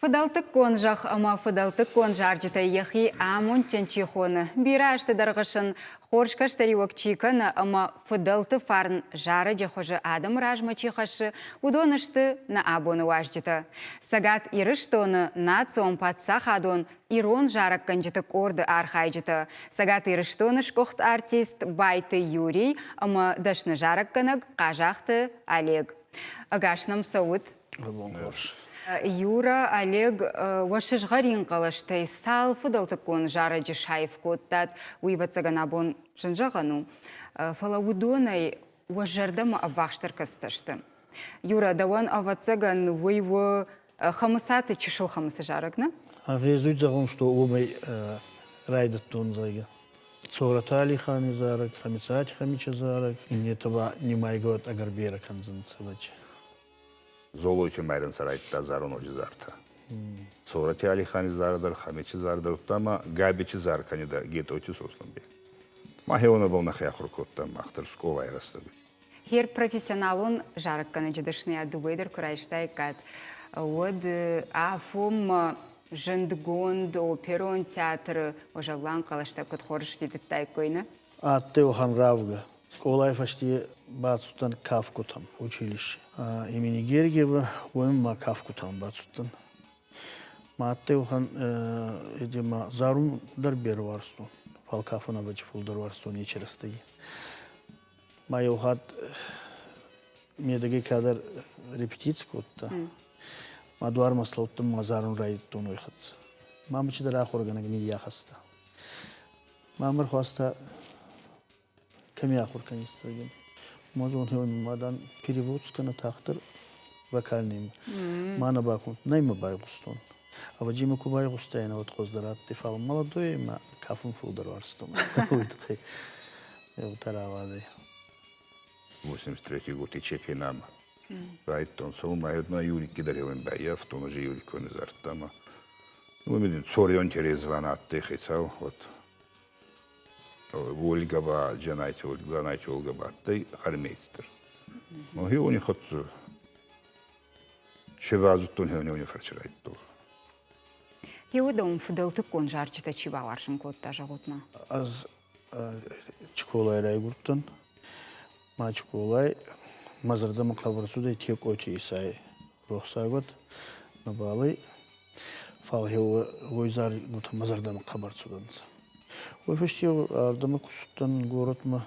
Фыдӕлтыккон зӕхх ӕмӕ фыдӕлтыккон зарджытӕй йӕхи амондджын чи хоны, бирӕ азты дӕргъы сын хорз кӕстӕриуӕг чи кӕны ӕмӕ фыдӕлты фарн зарӕджы хуызы адӕмы размӕ чи хӕссы, уыдон сты нӕ абоны уазджытӕ. Цӕгат Ирыстоны национ паддзахадон ирон зарӕггӕнджыты къорды архайджытӕ, Цӕгат Ирыстоны сгуыхт артист Байты Юрий ӕмӕ дӕсны зарӕггӕнӕг Хъазахты Олег. Ӕгас нӕм цӕут! Юра, Олег, уӕ сызгъӕрин хъӕлӕстӕй цал фыдӕлтыккон зарӕджы саив кодтат, уый, ӕвӕццӕгӕн, абон зын зӕгъӕн у. Фӕлӕ уыдонӕй уӕ зӕрдӕмӕ ӕввахсдӕр кӕцытӕ сты? Юра, дӕуӕн, ӕвӕццӕгӕн, уый у Хӕмыцаты чысыл Хӕмыцы зарӕг, нӕ? Гъезуй зӕгъун, что уомӕй райдӕдтон, зӕгъгӕ. Цорӕты Алихани зарӕг, Хӕмицати Хӕмичи зарӕг, иннетӕ ба нимайгӕ уӕд ӕгӕр берӕ кӕндзӕнцӕ, ӕвӕдзи. Золойти Майрӕн сӕ райдта заруноджи зартӕ. Цорати Алихани зар дӕр, Хӕмици зар дӕр, удта ма Габичи зар кӕнидӕ Гетъойти Сосланбег. Ма хеуонӕбӕл нӕхе ахур кодтам мах дӕр скъолай рӕстӕги. Хер профессионалон зарӕггӕнӕджы дӕсныйад дыууӕ дӕр куы райстаиккат, уӕд афонмӕ зындгонд оперон театры уазӕллан хъӕлӕстӕ куыд хорз сфидыдтаиккой, нӕ? Адтӕй уӕхӕн равгӕ. Скъолай фӕсте бацудтӕн кафгутӕм училище. Имени Гергиева уоми ма кафгутӕм бацудтӕн. Ма адтӕй уӕхӕн ма зарун дӕр берӕ уарзтон, фал кафун ӕвӕдзи фулдӕр уарзтон ечи рӕстӕги. Ма еу хатт медӕгӕй кадӕр репетици кодта. Ма дуармӕ слӕудтӕн ма зарун райдӕдтон уой хӕццӕ. Ма мӕ чидӕр ахургӕнӕг ниййахӕста. Ма мӕ рхуаста кӕми ахур кӕнис, зӕгъгӕ. Ма зон, ма дан перевод скӕнӕ тагъддӕр вокальныймӕ. Ма нӕ бакун, нӕ имӕ байгъустон. Ӕвӕдзи мӕ ку байгъустайнӕ, уӕд хуӕздӕр адтӕй, фал молодой ма кафун фулдӕр уарзтон. Уой туххӕй еутӕ рауадӕй. 83 годи Чепенама райдтонцӕ, уымӕ ма Юрикки дӕр еуем баййафтон, уже Юриккони зардта ма. Уымӕн Цорион Терезван адтӕй хецау, вот Ольга ба, Джанайти Ольга, Дзанайти Ольга ба адтӕй хормейстер. Ну, хеуони хӕццӕ се базудтон хеуони фӕрцы райдтон. Еуӕдӕун фыдӕлтыккон зарджытӕ чи бауарзын кодта, зӕгъут-ма? Ӕз Чиколай райгурдтӕн. Ма Чиколай мӕ зӕрдӕмӕ хъӕбӕр цудӕй Текъоти Исай рохсагуат нӕбалӕй. Фал уой заргутӕ мӕ зӕрдӕмӕ хъӕбӕр цудӕнцӕ. Уой фӕсте ардӕмӕ ку цудтӕн горӕтмӕ,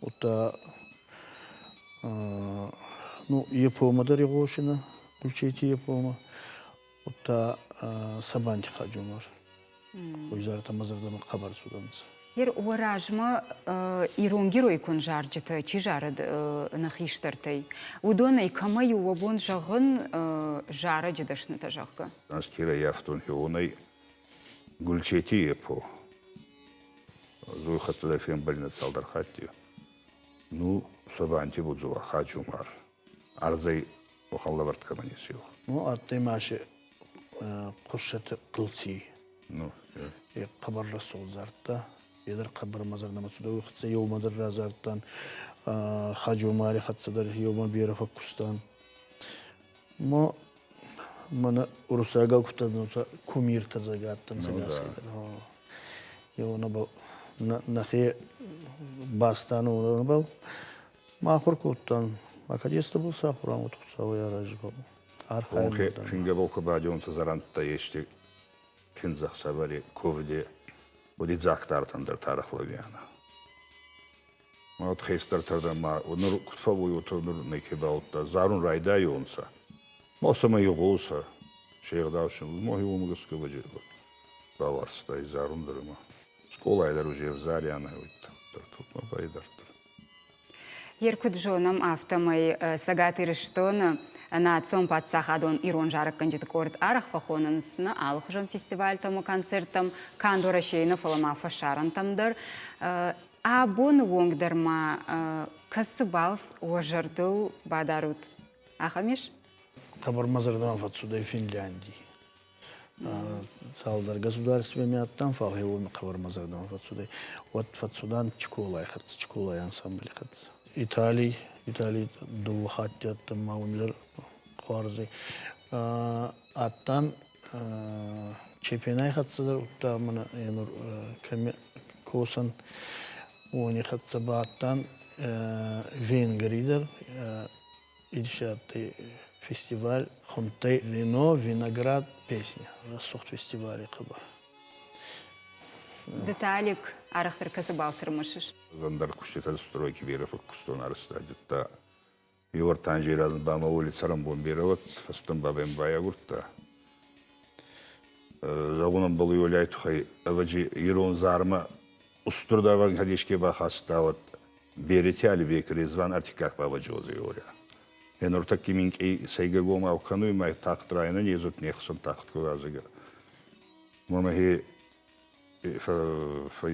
удта ну, Японмӕ дӕр игъосинӕ, Кульчети Японмӕ, удта Сабанти Хаджумар. Уой зартӕ мӕ зӕрдӕмӕ хъӕбӕр цудӕнцӕ. Ер уӕ размӕ ирон героикон зарджытӕ чи зарыд нӕ хистӕртӕй, уыдонӕй кӕмӕй у уӕ бон зӕгъын зарӕджы дӕснытӕ, зӕгъгӕ? Ӕз ке раййафтон хеуонӕй Гульчети Эпо. Зой хӕццӕ дӕр фембӕлинӕ цалдӕр хатти. Ну, Сабанти Будзула, Хаджумар. Ӕрдзӕй уӕхӕн лӕвӕрд кӕмӕн ес, еу. Ну, адтӕй ма си Хъуссати Хъылци. Ну, е хъӕбӕр рӕсугъд зардта. Е дӕр хъӕбӕр мӕ зӕрдӕмӕ цудӕй. Хӕццӕ еумӕ дӕр разардтан. Хаджумари хӕццӕ дӕр еумӕ берӕ фӕккустан. Ма мӕнӕ уруссагау кудтӕ кумиртӕ зӕгъгӕ адтӕнцӕ гасгӕ. Еунӕбӕл нӕхе бастан уонӕбӕл. Ма ахур кодтан. Наконец-то сахуран вот Хуцауӕй арази бал. Архайун. Фингӕбӕл ку бадионцӕ зӕрӕндтӕ ести киндзӕхсӕвӕри ковди уоди дзагдартӕн дӕр тарах лӕвиана. Ма вот хестӕртӕ дӕр ма нур куд фӕууй, уотӕ нур неке баудта. Зарун райдайонцӕ. Ма сӕмӕ игъосӕ. Се гъдау син ма уомӕ гӕсгӕ бауарзта и зарун дӕр ма. Скъолай дӕр уже ӕвзарианӕ уидта. Тут ма байдарддӕр. Ер куыд зонӕм, афтӕмӕй Цӕгат Ирыстоны национ паддзахадон ирон зарӕггӕнджыты къорд арӕх фӕхонынц нӕ алыхуызон фестивальтӕм ӕмӕ концерттӕм, канд Уӕрӕсейы нӕ, фӕлӕ ма фӕсарӕнтӕм дӕр. Абоны онг дӕр ма кӕцы балц уӕ зӕрдыл бадарут? Ахӕм ис? Хъӕбӕр мӕ зӕрдӕмӕ фӕццудӕй Финляндий. Цалдӕр государствеми адтан, фал уоми хъӕбӕр мӕ зӕрдӕмӕ фӕццудӕй. Уӕд фӕццудан Чиколай хӕццӕ, Чиколай ансамбли хӕццӕ. Италий, Италий дууӕ хатти адтӕн ма уоми дӕр хуарзӕй. Адтан Чепенай хӕццӕ дӕр удта мӕнӕ нур кӕми косӕн, уони хӕццӕ ба адтан Венгрий дӕр идисадтӕй фестиваль хундтӕй «Вино, виноград, песня» рӕсугъд фестивали хъӕбӕр. Ды та, Алик, арӕхдӕр кӕцы балц ӕрымысыс? Ӕндӕр куыстытӕ стройки берӕ фӕккустон арӕзтадитӕ. Иуӕртанжи размӕ ба мӕ уоли цӕрӕнбон берӕ уӕд, фӕстӕн бабӕй байагурдта. Зӕгъун ӕмбӕлуй Оляй туххӕй, ӕвӕдзи, ирон зармӕ устур давӕн кӕд еске бахаста, уӕд берети Алибек Резван ӕртиккаг бавӕджози Оля. Е нуртӕкки минкъий сӕйгӕгомау кӕнуй, ма тагъд райӕнӕ незут не хсӕн тагъд ку разӕгӕ. Мӕмӕ хе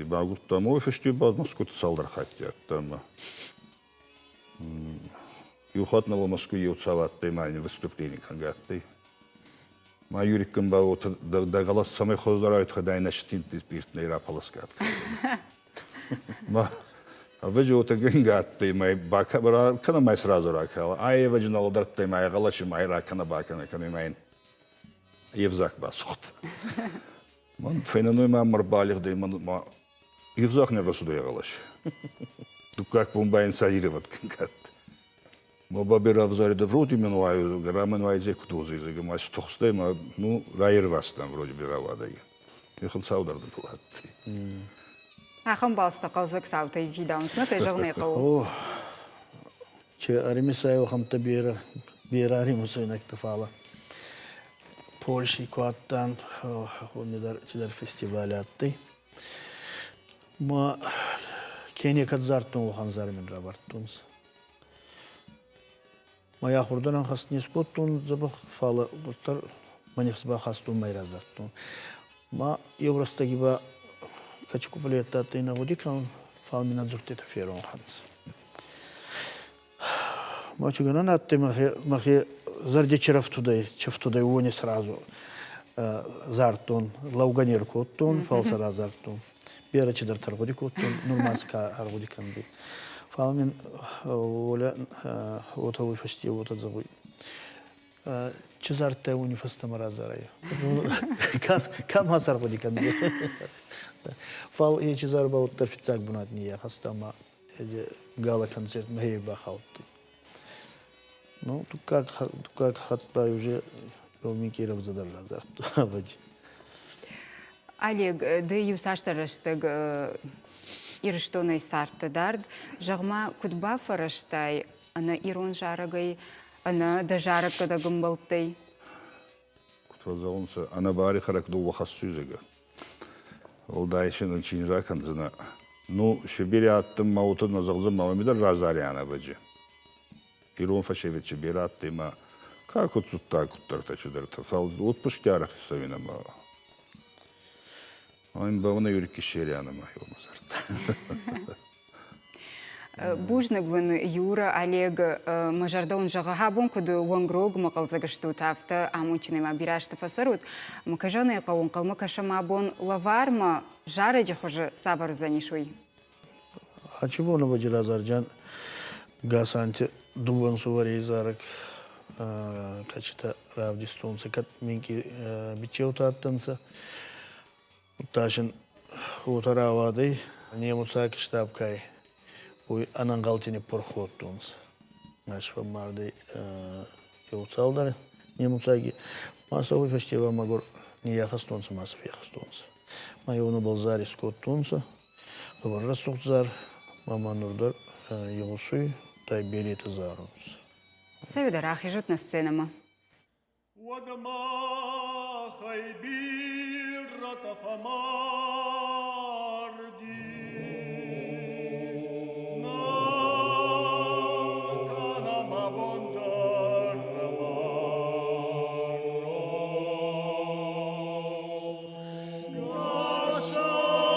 багурдта, ма уой фӕсте ба Москвати цалдӕр хатти адтӕн. Иу хатт нӕ Москвы еу цау адтӕй, ма ин выступление кӕнгӕ адтӕй. Ма Юриккӕн ба уотӕ дӕ гъӕлӕс цӕмӕй хуӕздӕр ӕй, нӕ стинти спиртнӕй рапаласкат кӕндзӕнӕ. Ма ӕвӕджи уотӕ гӕнгӕ адтӕй, ма кӕнӕ ма сразу ракала. Ай ӕвӕджи нӕ лӕдӕрдтӕй, ма гъӕлӕси ма ракӕнӕ бакӕнӕ кӕнуй, ма ин е взаг басугъд. Ман фенӕнуй ма ӕрбалигъдӕй ма Ирзах не рцудӕй гъӕлӕс. Дуккаг бон ба ин саиреват кӕнгӕ. Ма ба берӕ ӕвзарида вроде мен уай, рамен уайдзе кудози, ма стухстӕй ма ну раирвӕзтӕн вроде берӕ уадӕй. Ехын цаудӕр дын адтӕй. Ахӕм балцтӕ хъӕлдзӕг цаутӕй фидауынц, нӕ кӕй зӕгъын ӕй хъӕуы. О, че ӕримисай ахӕмтӕ берӕ, берӕ ӕримисуйнӕгтӕ, фалӕ Польши ку адтан, уоми дӕр цидӕр фестиваль адтӕй. Ма ке некӕд зардтон, уӕхӕн зар мин равардтонцӕ. Ма ахур дӕр ӕнхӕст не скодтон дзӕбӕх, фалӕ уӕддӕр мӕ нифс бахастон ма разардтон. Ма еу рӕстӕги ба кӕчи куплеттӕ адтӕй нӕ гъуди кӕнун, фал мин ӕ дзурдтитӕ феронх ӕнцӕ. Ма чи гӕнӕн адтӕй мӕхе зӕрди чирӕфтудӕй, чифтудӕй уони сразу зардтон, лӕугӕ не ркодтон, фал сӕ разардтон. Берӕ чидӕртӕ ӕргъуди кодтон, нур ма ка ӕргъуди кӕндзӕй. Фал мин Оля уотӕ уой фӕсте уотӕ зӕгъуй: Чи зардтай, уони фӕстӕмӕ разарай. Ка ма сӕргъуди кӕндзӕй? Фал ечи зар ба уӕддӕр фиццаг бунат ниййахӕста ма гала-концертмӕ хе бахаудтӕй. Ну, дуккаг хатт ба уже минкъий рӕвдзӕдӕр разардтон, ӕвӕдзи. Олег, ды иуцасдӕр рӕстӕг Ирыстонӕй цардтӕ дард. Зӕгъ-ма, куыд бафӕрӕзтай ӕнӕ ирон зарӕгӕй, ӕнӕ дӕ зарӕггӕнӕг ӕмбӕлттӕй? Куыд фӕзӕгъынц, ӕнӕбари хӕрӕг дыууӕ хӕссы, зӕгъгӕ. Уӕлдай сын чин ракӕндзынӕ. Ну, Сибири адтӕн ма уотӕ нӕ зӕгъдзӕн, ма уоми дӕр разариан ӕвӕдзи. Ирон фӕсевӕд си берӕ адтӕй ма ка куд зудта, куддӕртӕ чидӕртӕ. Фал отпуск арӕх цӕуинӕ ма. Ам бавна Юрик Кишериана ма еумӕ зардта. Бузныг уын, Юра, Олег, мӕ зӕрдӕ уын зӕгъы, абон куыд уӕнгрог ӕмӕ хъӕлдзӕг стут, афтӕ амондджынӕй ма бирӕ азты фӕцӕрут. Ӕмӕ кӕй зӕгъын ӕй хъӕуы, ӕнхъӕлмӕ кӕсӕм абон лӕвармӕ, зарӕджы хуызы цавӕр уыдзӕнис, уый. Ачибоны Баджиразарджан Гасанти дууӕ ӕнсувӕрей зарӕг кӕчитӕ равдистонцӕ, кӕд минкъий бичеутӕ адтӕнцӕ. Удта син уотӕ рауадӕй, немуцаг штабкӕй уой ӕнӕнгъӕлти ниппурх кодтонцӕ. Ӕз фӕммардӕй еу цалдӕр немуцаги. Ма сӕ уой фӕсте ба мӕгур ниййахӕстонцӕ ма сӕ фехстонцӕ. Ма еунӕбӕл зар искодтонцӕ, хъӕбӕр рӕсугъд зар, ма ма нур дӕр игъусуй, тай беретӕ зарунцӕ. Цӕуидӕр рахизут нӕ сценӕмӕ. Уӕд махӕй бирӕтӕ фӕмарди. Нӕ кӕнӕм абон дӕр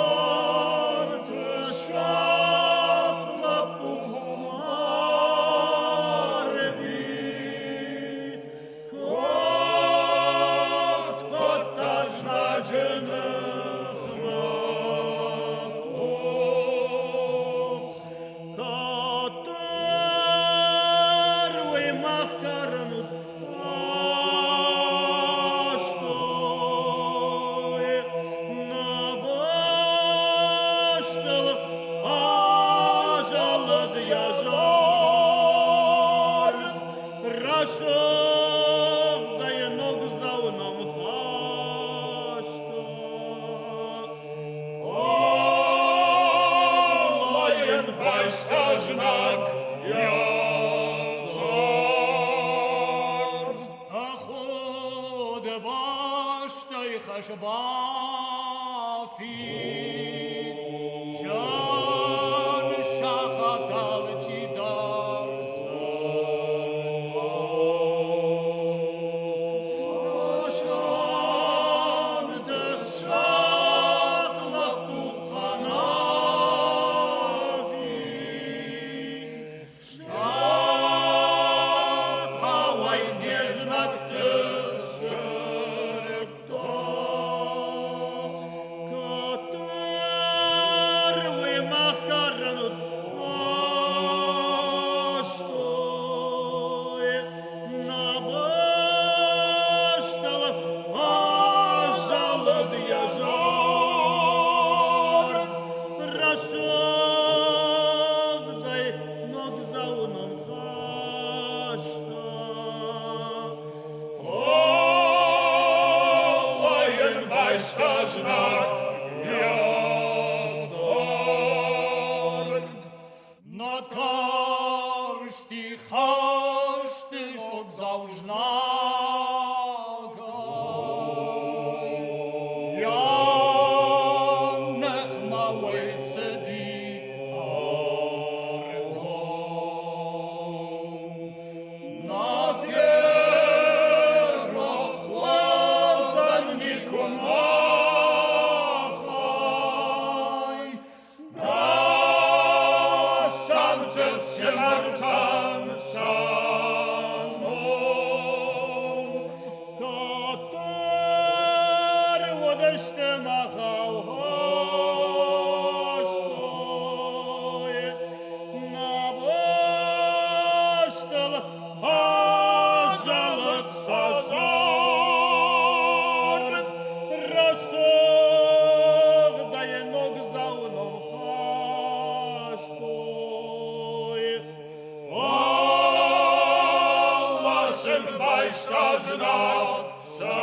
Гасанты сахъ лӕппу марди. Куывд кодта знаджы ныхмӕ. Хӕс бафид, зын сахат алчи дӕр дзырдта. Сахъ лӕппу Ханафи, Сахъауӕй не знӕгты сырдта. Кӕддӕр уый мах карӕн уыд хастой, нӕ бӕстыл азӕлыд йӕ зард. Рӕсугъдӕй ногдзау ном хаста. Фӕллайын байста знаг йӕ цард. Нӕ тарсти хӕсты согдзау знагӕй. Йӕ ныхмӕ уый цыди ӕргом. Нӕ ферох уыдзӕн никуы махӕй. Гасанты фсымӕртӕн сӕ ном. Кӕддӕр уыдысты махау хӕстой, нӕ бӕстыл азӕлыд сӕ зард. Рӕсугъдӕй ногдзау ном хастой. Фӕлласын байста знаг сӕ.